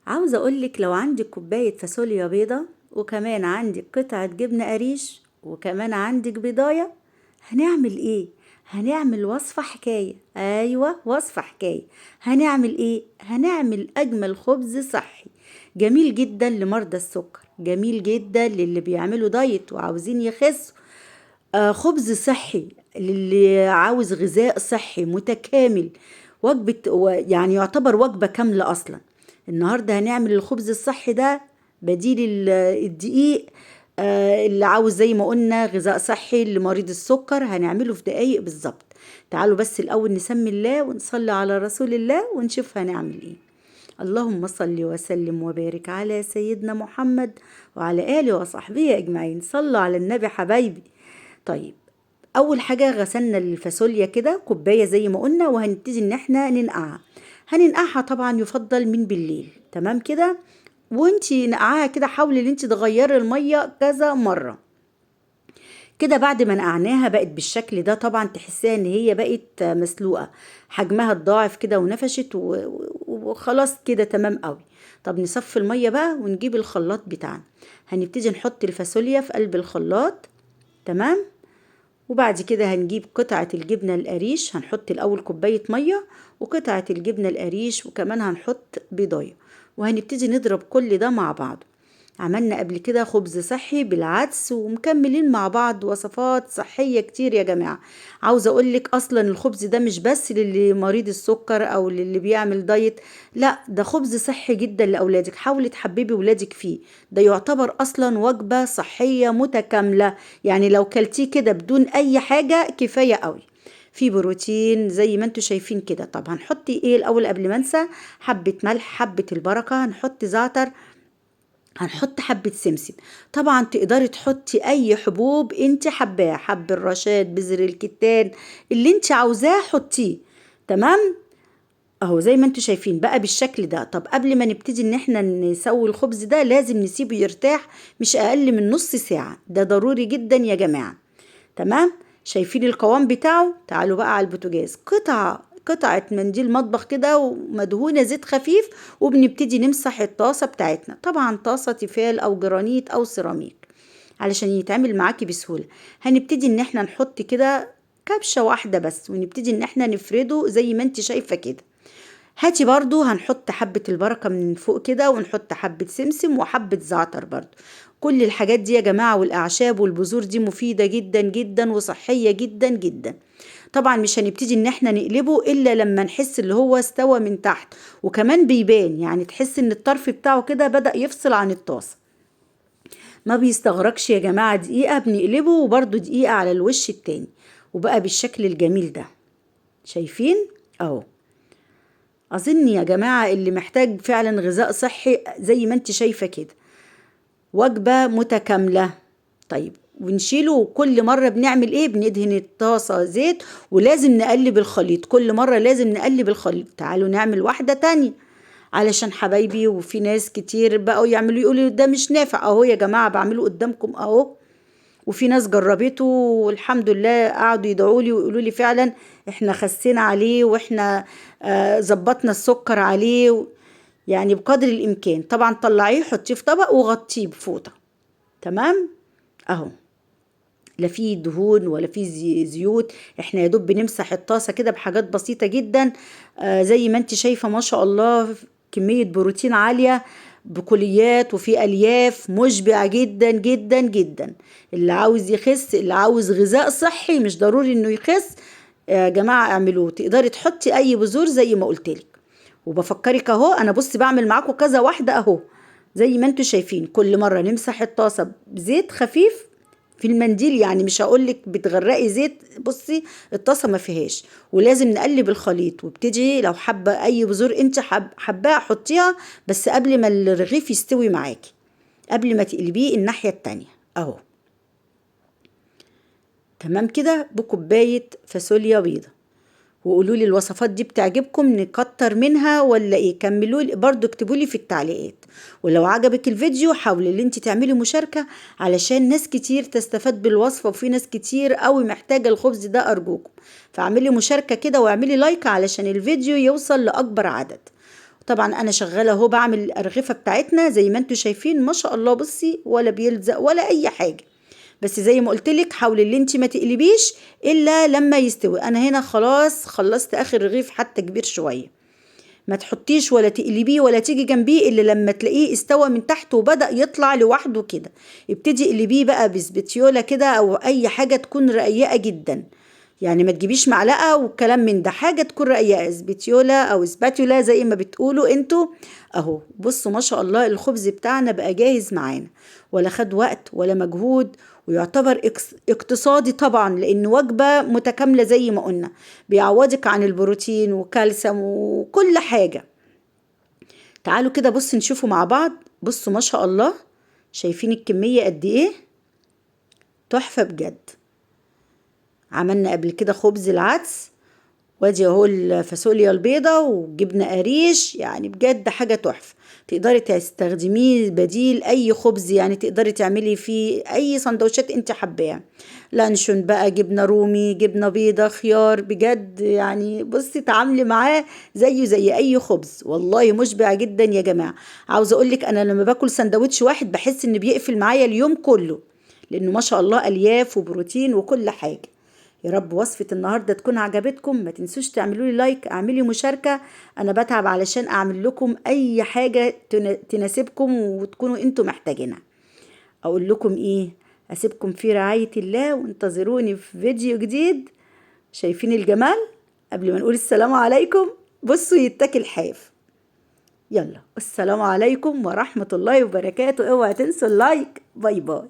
عاوزة أقولك لو عندك كوباية فاصوليا بيضة، وكمان عندك قطعة جبنة قريش، وكمان عندك بيضاية، هنعمل ايه؟ هنعمل وصفة حكاية. ايوه وصفة حكاية. هنعمل ايه؟ هنعمل اجمل خبز صحي جميل جدا لمرضى السكر، جميل جدا للي بيعملوا دايت وعاوزين يخسوا، خبز صحي للي عاوز غذاء صحي متكامل، وجبة يعني يعتبر وجبة كاملة أصلا. النهاردة هنعمل الخبز الصحي ده بديل الدقيق، اللي عاوز زي ما قلنا غذاء صحي لمريض السكر، هنعمله في دقايق بالظبط. تعالوا بس الأول نسمي الله ونصلي على رسول الله ونشوف هنعمل ايه. اللهم صل وسلم وبارك على سيدنا محمد وعلى آله وصحبه أجمعين. صلوا على النبي حبايبي. أول حاجة غسلنا الفاصوليا كده كوباية زي ما قلنا، وهنبتدي إن احنا ننقعها. هننقعها طبعا يفضل من بالليل، تمام كده؟ وانتي نقعها كده حاولي ان انتي تغيري المية كذا مرة كده. بعد ما نقعناها بقت بالشكل ده، طبعا تحسيها ان هي بقت مسلوقة، حجمها اتضاعف كده ونفشت وخلاص كده تمام قوي. طب نصفي المية بقى ونجيب الخلاط بتاعنا. هنبتدي نحط الفاصوليا في قلب الخلاط، تمام؟ وبعد كده هنجيب قطعة الجبنة القريش، هنحط الأول كوباية مية وقطعة الجبنة القريش، وكمان هنحط بيضاية، وهنبتدي نضرب كل ده مع بعضه. عملنا قبل كده خبز صحي بالعدس، ومكملين مع بعض وصفات صحية كتير يا جماعة. عاوزة أقولك أصلا الخبز ده مش بس للي مريض السكر أو للي بيعمل دايت، لا ده خبز صحي جدا لأولادك. حاولي تحببي ولادك فيه، ده يعتبر أصلا وجبة صحية متكاملة، يعني لو كلتيه كده بدون أي حاجة كفاية قوي. في بروتين زي ما انتوا شايفين كده. طب هنحط ايه الأول قبل ما انسى؟ حبة ملح، حبة البركة، هنحط زعتر، هنحط حبة سمسم. طبعا تقدري تحطي اي حبوب انت حباها، حب الرشاد، بذر الكتان، اللي انت عاوزاه حطيه، تمام؟ اهو زي ما انتوا شايفين بقى بالشكل ده. طب قبل ما نبتدي ان احنا نسوي الخبز ده لازم نسيبه يرتاح مش اقل من نص ساعة، ده ضروري جدا يا جماعة، تمام؟ شايفين القوام بتاعه؟ تعالوا بقى على البوتاجاز. قطعة منديل مطبخ كده ومدهونة زيت خفيف، وبنبتدي نمسح الطاسة بتاعتنا، طبعا طاسة تيفال أو جرانيت أو سيراميك علشان يتعمل معاكي بسهولة. هنبتدي إن احنا نحط كده كبشة واحدة بس، ونبتدي إن احنا نفرده زي ما انت شايفة كده. هاتي برضو هنحط حبة البركة من فوق كده، ونحط حبة سمسم وحبة زعتر برضو. كل الحاجات دي يا جماعة والأعشاب والبذور دي مفيدة جدا جدا وصحية جدا جدا. طبعا مش هنبتدي ان احنا نقلبه الا لما نحس اللي هو استوى من تحت، وكمان بيبان، يعني تحس ان الطرف بتاعه كده بدأ يفصل عن الطاسة. ما بيستغرقش يا جماعة دقيقة، بنقلبه وبرضو دقيقة على الوش التاني، وبقى بالشكل الجميل ده. شايفين اهو. اظن يا جماعة اللي محتاج فعلا غذاء صحي زي ما انت شايفة كده، وجبة متكاملة. ونشيله كل مرة بنعمل ايه؟ بندهن الطاسة زيت، ولازم نقلب الخليط كل مرة، لازم نقلب الخليط. تعالوا نعمل واحدة تانية علشان حبايبي، وفي ناس كتير بقوا يعملوا يقولوا ده مش نافع. اهو يا جماعة بعمله قدامكم اهو، وفي ناس جربته والحمد لله قعدوا يدعوا لي ويقولوا لي فعلا احنا خسينا عليه، واحنا ظبطنا السكر عليه، يعني بقدر الامكان. طبعا طلعيه حطيه في طبق وغطيه بفوطة، تمام؟ اهو لا فيه دهون ولا فيه زيوت، احنا يا دوب بنمسح الطاسة كده بحاجات بسيطة جدا. زي ما انت شايفة ما شاء الله كمية بروتين عالية، بكليات وفي ألياف، مشبع جدا جدا جدا. اللي عاوز يخس، اللي عاوز غذاء صحي، مش ضروري انه يخس يا جماعة، اعملوه. تقدري تحطي اي بذور زي ما قلتلك، وبفكرك اهو انا بصي بعمل معاكم كذا واحدة اهو زي ما انتوا شايفين. كل مرة نمسح الطاسة بزيت خفيف في المنديل، يعني مش هقولك بتغرقي زيت، بصي الطاسة ما فيهاش، ولازم نقلب الخليط. وابتدي لو حابة اي بذور انت حباها حطيها، بس قبل ما الرغيف يستوي معاكي، قبل ما تقلبيه الناحية التانية اهو، تمام كده. بكوباية فاصوليا بيضة. وقولوا لي الوصفات دي بتعجبكم نكتر منها ولا ايه؟ كملوا لي برضو، اكتبوا لي في التعليقات. ولو عجبك الفيديو حاولي ان انت تعملي مشاركة علشان ناس كتير تستفاد بالوصفة، وفي ناس كتير قوي محتاجة الخبز ده، ارجوكم فاعملي مشاركة كده واعملي لايك علشان الفيديو يوصل لأكبر عدد. طبعا انا شغالة اهو بعمل الارغفه بتاعتنا زي ما انتم شايفين ما شاء الله. بصي ولا بيلزق ولا اي حاجة، بس زي ما قلت لك حاولي اللي انت ما تقلبيش الا لما يستوي. انا هنا خلاص خلصت اخر رغيف حتى كبير شوية، ما تحطيش ولا تقلبيه ولا تيجي جنبيه الا لما تلاقيه استوى من تحت وبدأ يطلع لوحده كده. ابتدي اقلبيه بقى بسبتيولا كده او اي حاجة تكون رقيقه جدا، يعني ما تجيبيش معلقه والكلام من ده، حاجة تكون رقيقه، سبتيولا او سباتولا زي ما بتقولوا انتوا اهو. بصوا ما شاء الله الخبز بتاعنا بقى جاهز معانا، ولا خد وقت ولا مجهود، ويعتبر اقتصادي طبعا لان وجبة متكاملة زي ما قلنا، بيعوضك عن البروتين وكالسيوم وكل حاجة. تعالوا كده بصوا نشوفوا مع بعض. بصوا ما شاء الله شايفين الكمية قد ايه، تحفة بجد. عملنا قبل كده خبز العدس، وادي اهو الفاصوليا البيضة وجبنة قريش، يعني بجد حاجة تحفة. تقدري تستخدميه بديل اي خبز، يعني تقدري تعملي فيه اي سندوتشات انت حباها، لانشون بقى، جبنة رومي، جبنة بيضة، خيار، بجد يعني بصي تعاملي معاه زيه زي اي خبز، والله مشبع جدا يا جماعة. عاوزة اقولك انا لما باكل سندوتش واحد بحس ان بيقفل معايا اليوم كله، لانه ما شاء الله الياف وبروتين وكل حاجة. يا رب وصفة النهاردة تكون عجبتكم، ما تنسوش تعملوا لي like، اعملي مشاركة، انا بتعب علشان اعمل لكم اي حاجة تناسبكم وتكونوا انتم محتاجينها. اقول لكم ايه، اسيبكم في رعاية الله وانتظروني في فيديو جديد. شايفين الجمال؟ قبل ما نقول السلام عليكم بصوا يتاكل حاف. يلا السلام عليكم ورحمة الله وبركاته، اوعى تنسوا ال like. bye bye.